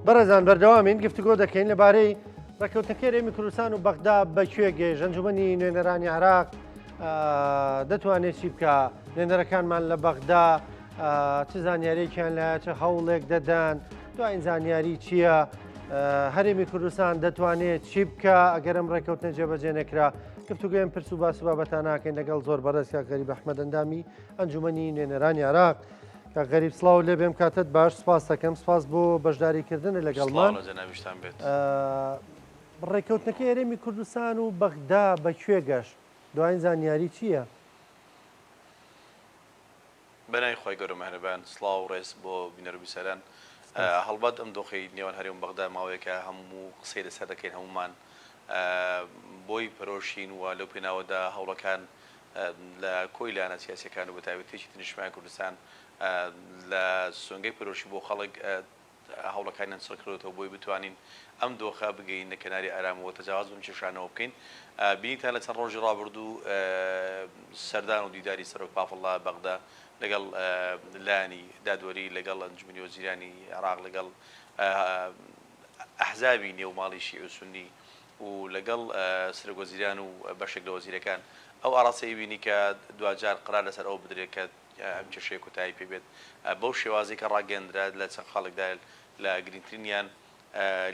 بەڕێزان بەردەوامین گفتوگۆ دەکەین لەبارەی ڕێککەوتنەکەی هەرێمی کوردستان و بەغدا بە کوێ گەیشت ئەنجومەنی نوێنەرانی عێراق دەتوانێت چی بکە نوێنەرەکانمان لە بەغدا چ زانیاریەکیان لە چ هەوڵێک دەدەن دوایین زانیاری چییە؟ هەرێمی کوردستان دەتوانێت چی بکە ئەگەرم ڕێککەوتنە جێبەجێ نەکرا گفتوگوێن پرس و باس و بابەتان ناکەین لەگەڵ زۆر بەڕێز کاک غەریب ئەحمەد ئەندامی ئەنجومەنی نوێنەرانی عێراق. کاک غەریب سڵاو لێ بێم کاتت باش سپاس دەکەم سپاس بۆ بەشداریکردنت لەگەڵمان. سڵاو لە جەنابیشتان بێت. ڕێککەوتنەکەی هەرێمی کوردستان و بەغدا بە کوێ گەشت؟ دواین زانیاری چییە؟ بەناوی خوای گەورە مەهرەبان سڵاو و ڕێز بۆ بینەر و بیسەران. سپاس. هەڵبەت ئەم دۆخەی نێوان هەرێم و بەغدا ماوەیەکە هەموو قسەی لەسەر دەکەین هەموومان بۆی پەرۆشین و لەو پێناوەدا هەوڵەکان لە کۆی لایەنە سیاسیەکان و بەتایبەتی یەکێتی نیشتمانی کوردستان لە سۆنگەی پەرۆشی بۆ خەڵک هەوڵەکانیان چڕ کردۆتەوە بۆی بتوانین ئەم دۆخە بگەینە کەناری ئارام و تەجاوز بەم کێشانەوە بکەین. بینیتان لە چەند ڕۆژی ڕابردوو سەردان و دیداری سەرۆک پافڵ لە بەغدا لەگەڵ لایەنی دادوەری، لەگەڵ ئەنجومەنی وەزیرانی عێراق، لەگەڵ ئەحزابی نێو ماڵی شیعی و سوننی و لەگەڵ سەرۆک وەزیران و بەشێک لە وەزیرەکان ئەو ئاڕاستەی بینی کە دواجار قەرار لەسەر ئەوە بدرێت کە ئەم کێشەیە کۆتایی پێ بێت بەو شێوازەی کە ڕاگەیەندرا لە چەند خاڵێکدا لە گرنگترینیان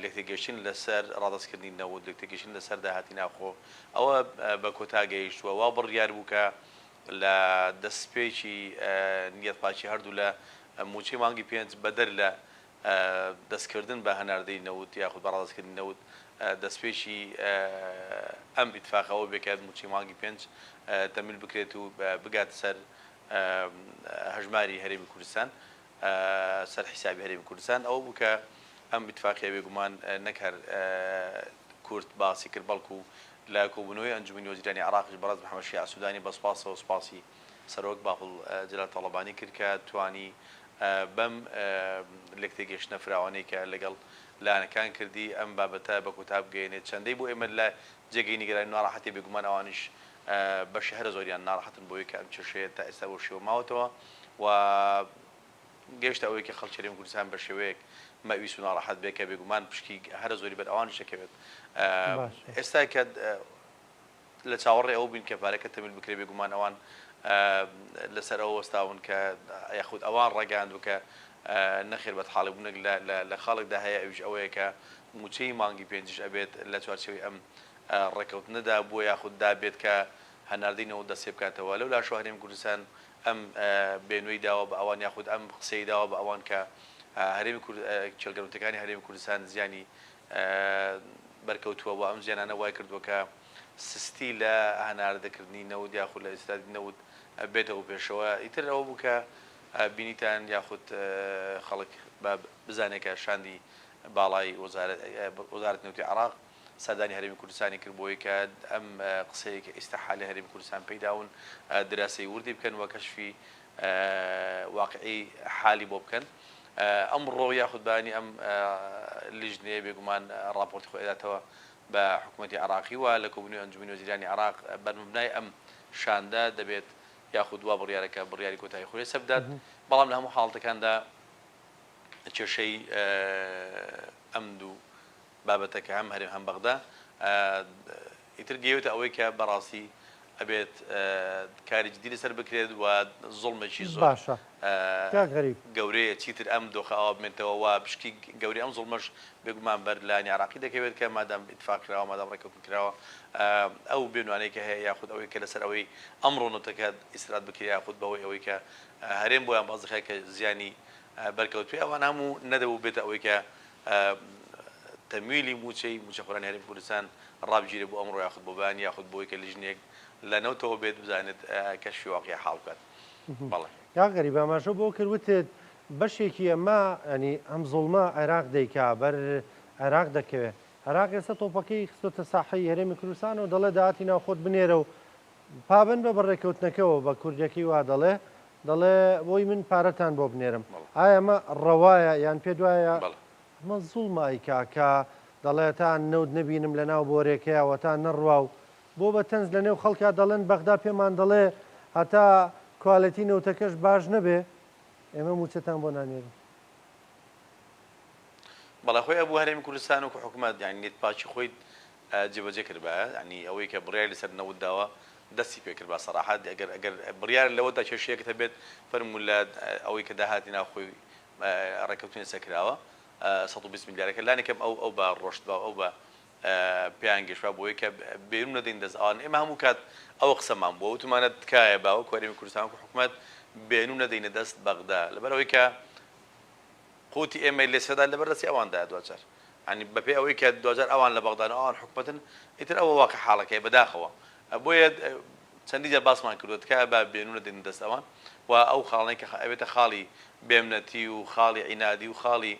لێکتێگەیشتن لەسەر ڕادەستکردنی نەوت، لێکتێگەیشتن لەسەر داهاتی ناوخۆ ئەوە بە کۆتا گەیشتووە. وا بڕیار بوو کە لە دەستپێکی نیەتپاکی هەردوولا مووچەی مانگی پێنج بەدەر لە دەستکردن بە هەناردەی نەوت یاخود بە ڕادەستکردنی نەوت دەستپێکی ئەم ئیتفاقە ئەوە بێ کە مووچەی مانگی پێنج تەمویل بکرێت و بگاتە سەر هەژماری هەرێمی کوردستان سەر حیسابی هەرێمی کوردستان. ئەوە بوو کە ئەم ئیتفاقیە بێگومان نەک هەر کورد باسی کرد بەڵکو لە کۆبوونەوەی ئەنجومەنی وەزیرانی عێراقیش بەڕێز محەمەد شیاع سودانی بە سوپاسەوە سوپاسی سەرۆک بافڵ جەلال تاڵەبانی کرد کە توانی بەم لێکتێگەیشتنە فراوانەی کە لەگەڵ لایەنەکان کردی ئەم بابەتە بە کۆتا بگەیەنێت. چەندەی بۆ ئێمە لە جێگەی نیگەرانی و ناڕەحەتیە بێگومان ئەوانیش بەشی هەرە زۆریان ناڕەحەتن بەوەی کە ئەم کێشەیە تا ئێستا بەو شێوە ماوەتەوە و گەیشتە ئەوەی کە خەڵکی هەرێمی کوردستان بە شێوەیەک مەئویس و ناڕەحەت بێت کە بێگومان پشکی هەرە زۆری بەر ئەوانیش دەکەوێت. ئێستا کە لە چاوەڕێ ئەوە بووین کە پارەکە تەمیل بکرێت، بێگومان ئەوان لەسەر ئەوە وەستاون کە یاخود ئەوان ڕاگەیاندووە کە نەخێر بەدحاڵی بوونێک لە خاڵێکدا هەیە ئەویش ئەوەیە کە مووچەی مانگی پێنجیش ئەبێت لە چوارچێوەی ئەم ڕێککەوتنەدا بووە یاخود دابێت کە هەناردەی نەوت دەست پێبکاتەوە. لەو لاشەوە هەرێمی کوردستان ئەم بێنوەی داوە بە ئەوان یاخود ئەم قسەی داوە بە ئەوان کە هەرێمی کێڵگە نەوتەکانی هەرێمی کوردستان زیانی بەرکەوتووە و ئەم زیانانە وای کردووە کە سستی لە هەناردەکردنی نەوت یاخود لە ئیستیرادی نەوت بێتەوە پێشەوە. ئیتر ئەوە بوو کە بینیتان یاخود خەڵک با بزانێت کە شاندی باڵای وەزارەتی نەوتی عێراق سەردانی هەرێمی کوردستانی کرد بۆ ئەوەی کە ئەم قسەیەی کە ئیستا حالی هەرێمی کوردستان پێی داون دراسەی وردی بکەن و کەشفی واقعی حالی بۆ بکەن. ئەمڕۆ یاخود بەیانی ئەم لیژنەیە بێگومان ڕاپۆرتی خۆی ئەداتەوە بە حکومەتی عێراقی و لە کۆبوونەوەی ئەنجومەنی وەزیرانی عێراق بەرمەبنای ئەم شاندە دەبێت یاخود وا بڕیارە کە بڕیاری کۆتایی خۆی لەسەر بدات، بەڵام لە هەموو حاڵەتەکاندا کێشەی ئەم دوو بابەتە کە هەم هەرێم هەم بەغدا ئیتر گەیوەتە ئەوەی کە بەڕاستی ئەبێت کاری جدی لەسەر بکرێت و زوڵمێکی زۆر باشە کاک غەریب. گەورەیە چیتر ئەم دۆخە ئاوا بمێنتەوە و پشکی گەورەی ئەم زوڵمەش بێگومان بەر لایەنی عێراقی دەکەوێت کە مادام ئیتفاق کراوە مادام ڕێککەوتن کراوە ئەو بێنوانەی کە هەیە یاخود ئەوەی کە لەسەر ئەوەی ئەمڕۆ نەوتەکە ئیستراد بکرێت یاخود بەهۆی ئەوەی کە هەرێم بۆیان باس دەکات کە زیانی بەرکەوتووە ئەوان هەموو نەدەبوو بێتە ئەوەی کە تەمویلی مووچەی مووچەخۆرانی هەرێمی کوردستان ڕابگیرێت بۆ ئەمڕۆ یاخود بۆ بەیانی یاخود بۆی کە لیژنەیەک لە نەوتەوە بێت بزانێت کەشفی واقیع حاڵ بکات. بەڵێ. کاک غەریب ئاماژەو بۆ کرد وتت بەشێکی ئەمە یانی ئەم زوڵمە عێراق دەیکا بەر عێراق دەکەوێ عێراق ئێستا تۆپەکەی خستۆتە ساحەی هەرێمی کوردستانەوە دەڵێ داهاتی ناوخۆت بنێرە و پابەند بە بە ڕێکەوتنەکەوە بە کوردیەکەی وا دەڵێ دەڵێ بۆی من پارەتان بۆ بنێرم ئایا ئەمە ڕەوایە یان پێت وایە ئەمە زوڵمە ئەی کاکە دەڵێ تا نەوت نەبینم لە ناو بۆرێکەیا وە تا نەڕوا و بۆ بە تەنز لە نێو خەڵکا دەڵێن بەغدا پێمان دەڵێ هەتا کوالێتی نەوتەکەش باش نەبێ ئێمە موچەتان بۆ نانێرین. بەڵێ خۆی ئەبوو هەرێمی کوردستان وەکو حکومەت یانی نیەت پاکی خۆی جێبەجێ کردبایە یانی ئەوەی کە بڕیاری لەسەر نەوت داوە دەستی پێ کردبا سەراحەت ئەگەر ئەگەر بڕیار لەوەدا کێشەیەکت هەبێت فەرموو لە ئەوەی کە داهاتی ناوخۆی ڕێککەوتنی لەسەر کراوە 120 ملیارەکە لانی کەم ئەو ئەو بە ڕۆشتبا و ئەو بە پێیان گەشتبا بۆی کە بێرون نەدەین دەست ئەوان ئێمە هەموو کات ئەوە قسەمان بووە وتمانە تکایە با وەکو هەرێمی کوردستان وەکو حکومەت بێنو نەدەینە دەست بەغدا لەبەرئەوەی کە قوتی ئێمەی لێ سەدا لەبەر دەستی ئەواندایە دواجار یانی بەپێی ئەوەی کە دواجار ئەوان لە بەغدان و ئەوان حکومەتن ئیتر ئەوە واقع حاڵەکەیە بەداخەوە بۆیە چەندین جار باسمان کردووە تکایە با بێنو نەدەینە دەست ئەوان و ئەو خاڵانەی کە ئەبێتە خاڵی بێمنەتی و خاڵی عینادی و خاڵی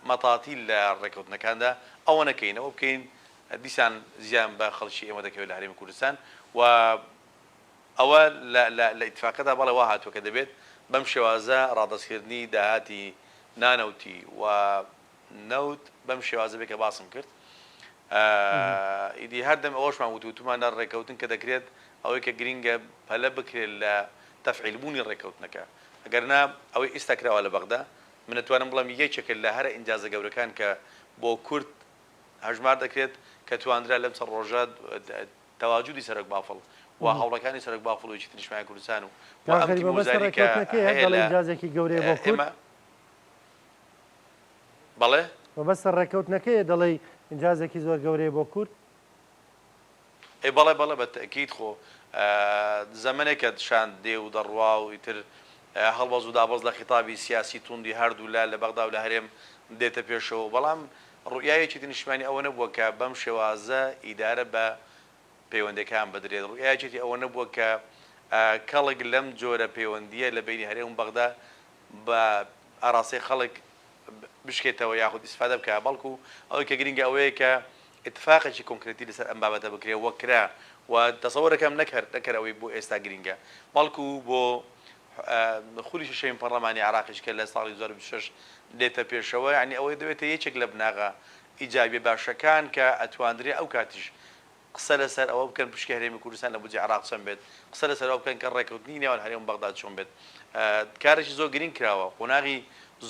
مەتاتی لە ڕێککەوتنەکاندا ئەوە نەکەین ئەوە بکەین دیسان زیان بە خەڵکی ئێمە دەکەوێت لە هەرێمی کوردستان و ئەوە لە لە لە ئیتفاقەدا بەڵێ وا هاتووە کە دەبێت بەم شێوازە ڕادەستکردنی داهاتی نانەوتی و نەوت بەم شێوازە بێت کە باسم کرد. ئیدی هەردەم ئەوەشمان وت وتومانە ڕێککەوتن کە دەکرێت ئەوەی کە گرینگە پەلە بکرێت لە تەفعیل بوونی ڕێککەوتنەکە ئەگەر نا ئەوەی ئیستا کراوە لە بەغدا من ئەتوانم بڵێم یەکێکە لە هەرە ئینجازە گەورەکان کە بۆ کورد هەژمار دەکرێت کە توانرا لەم چەند ڕۆژە تەواجودی سەرۆک بافڵ و هەوڵەکانی سەرۆک بافڵ و یەکێتی نیشتمانی کوردستان و و کاک ئەم غەریب تیمە مەبەستە وزاری کە ڕێککەوتنەکەیە هەیە دەڵێ لە ئینجازێکی گەورەیە بۆ کورد؟ ئێمە بەڵێ؟ مەبەستە ڕێککەوتنەکەیە دەڵێی ئینجازێکی زۆر گەورەیە بۆ کورد؟ ئەی بەڵێ بەڵێ بە تەئکید خۆ زەمەنێکە شاند دێ و دەڕوا و ئیتر هەڵبەز و دابەز لە خیتابی سیاسی توندی هەردوو لا لە بەغدا و لە هەرێم دێتە پێشەوە بەڵام ڕوئیای یەکێتی نیشتمانی ئەوە نەبووە کە بەم شێوازە ئیدارە بە پەیوەندیەکان بدرێت، ڕوئیای یەکێتی ئەوە نەبووە کە کەڵک لەم جۆرە پەیوەندیە لە بەینی هەرێم و بەغدا بە ئاراستەی خەڵک بشکێتەوە یاخود ئیسفادە بکا، بەڵکو ئەوەی کە گرینگە ئەوەیە کە ئیتفاقێکی کۆنکرێتی لەسەر ئەم بابەتە بکرێ وەک کرا و تەسەوەر دەکەم نەک هەر نەک هەر ئەوەی بۆ ئێستا گرینگە بەڵکو بۆ خولی شەشەمی پەڕلەمانی عێراقیش کە لە ساڵی 2026 دێتە پێشەوە یانی ئەوەی دەبێتە یەکێک لە بناغە ئیجابیە باشەکان کە ئەتواندرێ ئەو کاتیش قسە لەسەر ئەوە بکەن پشکی هەرێمی کوردستان لە بودجەی عێراق چەند بێت، قسە لەسەر ئەوە بکەن کە ڕێککەوتنی نێوان هەرێم و بەغدا چۆن بێت. کارێکی زۆر گرینگ کراوە، قۆناغی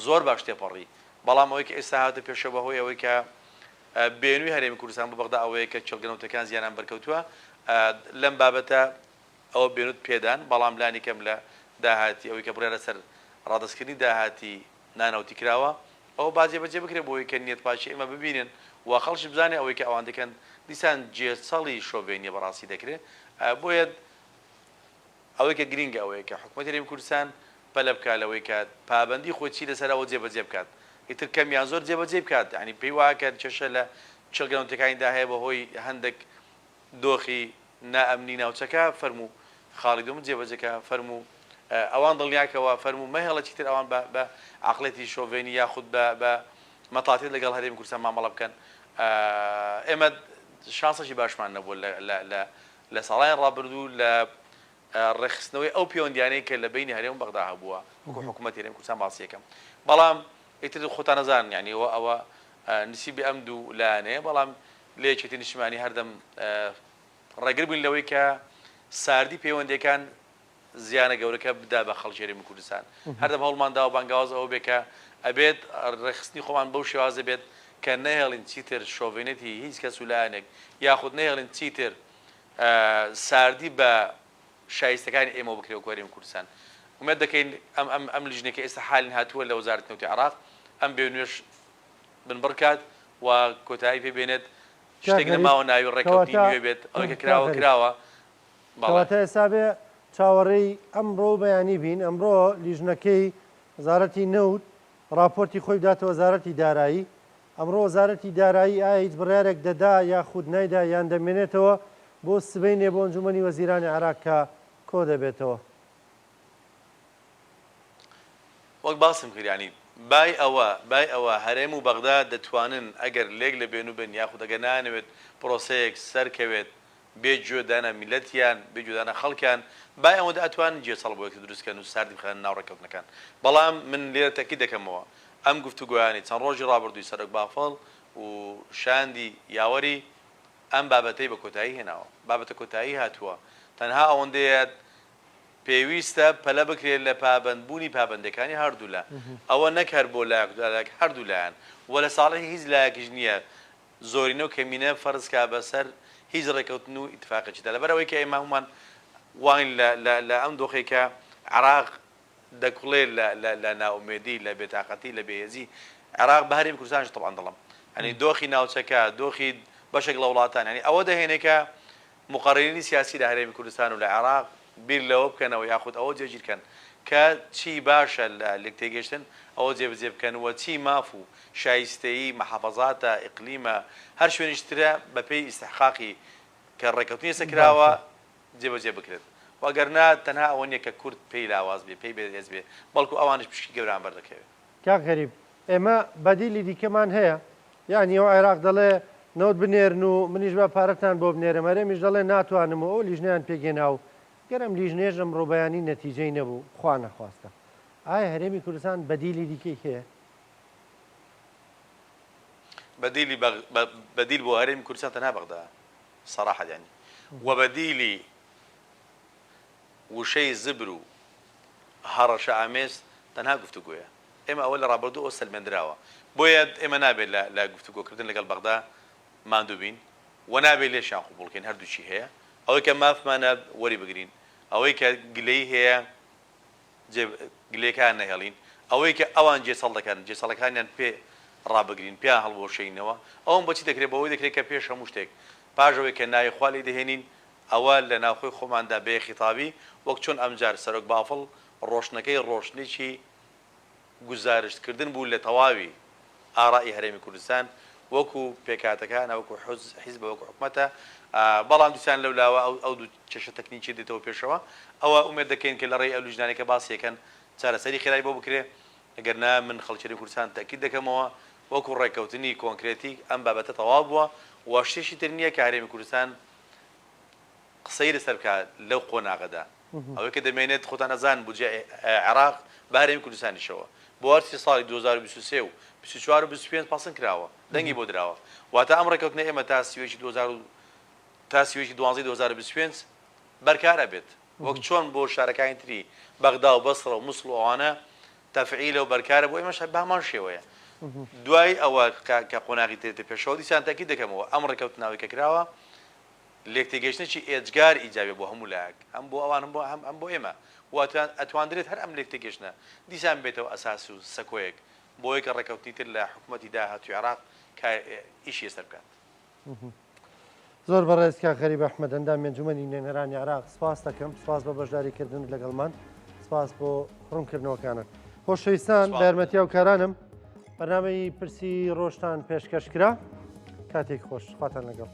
زۆر باش تێپەڕی، بەڵام ئەوەی کە ئێستا هاتە پێشەوە بەهۆی ئەوەی کە بێنووی هەرێمی کوردستان بۆ بەغدا ئەوەیە کە کێڵگە نەوتەکان زیانیان بەرکەوتووە، لەم بابەتە ئەوە بێنووت پێدان، بەڵام لانیکەم لە داهاتی ئەوەی کە بڕیار لەسەر ڕادەستکردنی داهاتی نانەوتی کراوە، ئەوە با جێبەجێ بکرێت بۆ ئەوەی کە نیەتپاکی ئێمە ببینن و خەڵکیش بزانێت ئەوەی کە ئەوان دەکەن دیسان جێچەڵی شۆڤێنیە بەڕاستی دەکرێت بۆیە ئەوەی کە گرینگە ئەوەیە کە حکومەتی هەرێمی کوردستان پەلە بکات لەوەی کە پابەندی خۆی چی لەسەر ئەوە جێبەجێ بکات ئیتر کەم یان زۆر جێبەجێی بکات یانی پێی وایە کە کێشە لە کێڵگە نەوتیەکانیدا هەیە بەهۆی هەندێک دۆخی نائەمنی ناوچەکە فەرموو خاڵی دووەم جێبەجێ کە فەرموو ئەوان دڵنیاکەوە فەرموو مەهێڵە چیتر ئەوان بە بە عەقڵێتی شۆڤێنی یاخود بە بە مەتاتیت لەگەڵ هەرێمی کوردستان مامەڵە بکەن ئێمە شانسێکی باشمان نەبووە لە لە لە لە ساڵانی ڕابردوو لە ڕێکخستنەوەی ئەو پەیوەندیانەی کە لە بەینی هەرێم و بەغدا هەبووە وەکو حکوومەتی هەرێمی کوردستان باسی یەکەم بەڵام ئیتر خۆتان ئەزانن یانی ئەوە ئەوە نسیبی ئەم دوو لایەنەیە بەڵام لە یەکێتی نیشتمانی هەردەم ڕێگر بووین لەوەی کە ساردی پەیوەندیەکان زیانە گەورەکە بدا بە خەڵکی هەرێمی کوردستان هەردەم هەوڵمان داوە بانگەواز ئەوە بێ کە ئەبێت ڕێکخستنی خۆمان بەو شێوازە بێت کە نەهێڵین چیتر شۆڤێنێتی هیچ کەس و لایەنێک یاخود نەهێڵین چیتر ساردی بە شایستەکانی ئێمەوە بکرێ وەکو هەرێمی کوردستان. ئومێد دەکەین ئەم ئەم ئەم لیژنەی کە ئێستا حالین هاتووە لە وەزارەتی نەوتی عێراق ئەم بێنوێش بنبڕ کات و کۆتایی پێ بێنێت. کاک شتێک غەریب نەماوە ناوی ڕێککەوتنی کەواتە نوێ بێت، ئەوەی کە کاک کراوە غەریب کراوە. بەڵێ. کەواتە ئێستا بێ چاوەڕێی ئەمڕۆ و بەیانی بین، ئەمڕۆ لیژنەکەی وەزارەتی نەوت ڕاپۆرتی خۆی بداتە وەزارەتی دارایی، ئەمڕۆ وەزارەتی دارایی ئایا هیچ بڕیارێک دەدا یاخود نایدا یان دەمێنێتەوە بۆ سبەینێ بۆ ئەنجومەنی وەزیرانی عێراق کە کۆدەبێتەوە؟ وەک باسم کرد یانی بای ئەوە بای ئەوە هەرێم و بەغدا دەتوانن ئەگەر لێک لە بێنو بن یاخود ئەگەر نایانەوێت پرۆسەیەک سەرکەوێت بێ گوێ دانە میللەتیان، بێ گوێ دانە خەڵکیان، بای ئەوەندە ئەتوانن گێچەڵ بۆ یەکتر دروست کەن و ساردی بخەنە ناو ڕێککەوتنەکان. بەڵام من لێرە تەئکید دەکەمەوە ئەم گفتوگۆیانەی چەند ڕۆژی ڕابردووی سەرۆک بافڵ و شاندی یاوەری ئەم بابەتەی بە کۆتایی هێناوە. بابەتە کۆتایی هاتووە. تەنها ئەوەندەیە. پێویستە پەلە بکرێت لە پابەندبوونی پابەندیەکانی هەردوولا، ئەوە نەک هەر بۆ لایەک و لایەک هەردوولایان و لە ساڵحی هیچ لایەکیش نییە زۆرینە و کەمینە فەرز کا بەسەر هیچ ڕێکەوتن و ئیتفاقێکیدا لەبەر ئەوەی کە ئێمە هەموومان واین لە لە لە ئەم دۆخەی کە عێراق دەکوڵێ لە لە لە نائومێدی لە بێتاقەتی لە بێهێزی عێراق بە هەرێمی کوردستانیش تەبعەن دەڵێم یانی دۆخی ناوچەکە دۆخی بەشێک لە وڵاتان یانی ئەوە دەهێنێ کە موقەڕیرینی سیاسی لە هەرێمی کوردستان و لە عێراق بیر لەوە بکەنەوە یاخود ئەوە جێگیر کەن کە چی باشە لە لێکتێگەیشتن ئەوە جێبەجێ بکەن و چی ماف و شایستەیی محافەزاتە، ئیقلیمە، هەر شوێنیش ترە بە پێی ئیستحقاقی کە ڕێکەوتنی لەسەر کراوە باشە. جێبەجێ بکرێت و ئەگەر نا تەنها ئەوە نیە کە کورد پێی لاواز بێ پێی بێهێز بێ بەڵکو ئەوانیش پشکی گەورەیان بەردەکەوێ. کاک غەریب ئێمە بەدیلی دیکەمان هەیە یانی ئەو عێراق دەڵێ نەوت بنێرن و منیش با پارەتان بۆ بنێرم هەرێمیش دەڵێ ناتوانم و ئەو لیژنەیان پێکهێنا و گەر ئەم لیژنەیەش ئەمڕۆ بەیانی نەتیجەی نەبوو خوا نەخواستە ئایا هەرێمی کوردستان بەدیلی دیکەی هەیە؟ بەدیلی بەدیل بۆ هەرێمی کوردستان تەنها بەغدا سەراحەت یانی وە بەدیلی وشەی زبر و هەڕەشە ئامێز تەنها گفتوگۆیە. ئێمە ئەوە لە ڕابردوو ئەوە سەلمێندراوە. بۆیە ئێمە نابێت لە لە گفتوگۆکردن لەگەڵ بەغدا ماندوو بین و نابێت لێشیان قبوڵ کەین، هەردووکی هەیە. ئەوەی کە مافمانە وەری بگرین، ئەوەی کە گلەیی هەیە جێ گلەیەکان نەهێڵین، ئەوەی کە ئەوان گێچەڵ دەکەن گێچەڵەکانیان پێ ڕابگرین، پێیان هەڵبوەشێنینەوە. ئەوەم بۆچی دەکرێت؟ بەوەی دەکرێت کە پێش هەموو شتێک پاش ئەوەی کە ناوی خوا لێی دەهێنین ئەوە لە ناوخۆی خۆماندا بێ خیتابی، وەک چۆن ئەمجار سەرۆک بافڵ ڕۆشتنەکەی ڕۆشتنێکی گوزارشت کردن بوو لە تەواوی ئارائی هەرێمی کوردستان وەکو پێکهاتەکانە وەکو حیزبە وەکو حکومەتە، بەڵام دیسان لەولاوە ئەو ئەو دوو کێشە تەکنیکیە دێتەوە پێشەوە، ئەوە ئومێد دەکەین کە لە ڕێی ئەو لیژنانەی کە باسی ئەکەن چارەسەری خێرای بۆ بکرێ، گەر نا من خەڵکی هەرێمی کوردستان تەئکید دەکەمەوە وەکو ڕێککەوتنی کۆنکرێتی ئەم بابەتە تەواو بووە و شتێکی تر نیە کە هەرێمی کوردستان قسەی لەسەر بکات لەو قۆناغەدا. ئەوەی کە دەمێنێت خۆتان ئەزانن بودجەی عێراق بە هەرێمی کوردستانیشەوە بۆ هەرسێ ساڵی 2023 و 24 و 25 پەسند کراوە، دەنگی بۆ دراوە. واتە ئەم ڕێککەوتنەی ئێمە تا 31 2000 و تا 31 دوانزەی 2025 بەرکار ئەبێت. وەک چۆن بۆ شارەکانی تری بەغدا و بەسڕە و موسڵ و ئەوانە تەفعیلە و بەرکارە بۆ ئێمەش بە هەمان شێوەیە. دوای ئەوە کە قۆناغی تر دێتە پێشەوە دیسان تەئکید دەکەمەوە ئەم ڕێککەوتناوەی کە کراوە لێکتێگەیشتنێکی ئێجگار ئیجابیە بۆ هەموو لایەک هەم بۆ ئەوان هەم بۆ هەم بۆ ئێمە و ئەتواندرێت هەر ئەم لێکتێگەیشتنە دیسان بێتەوە ئەساس و سەکۆیەک بۆ ئەوەی کە ڕێککەوتنی تر لە حکومەتی داهاتووی عێراق کار ئیشی لەسەر بکات. زۆر بەڕێز کاک غەریب ئەحمەد ئەندامی ئەنجومەنی نوێنەرانی عێراق سپاست دەکەم سپاس بۆ بەشداریکردنت لەگەڵمان سپاس بۆ ڕوونکردنەوەکانت خۆشەویستان بە یارمەتی هاوکارانم بەرنامەی پرسی ڕۆژتان پێشکەش کرا کاتێک خۆش خواتان لەگەڵ.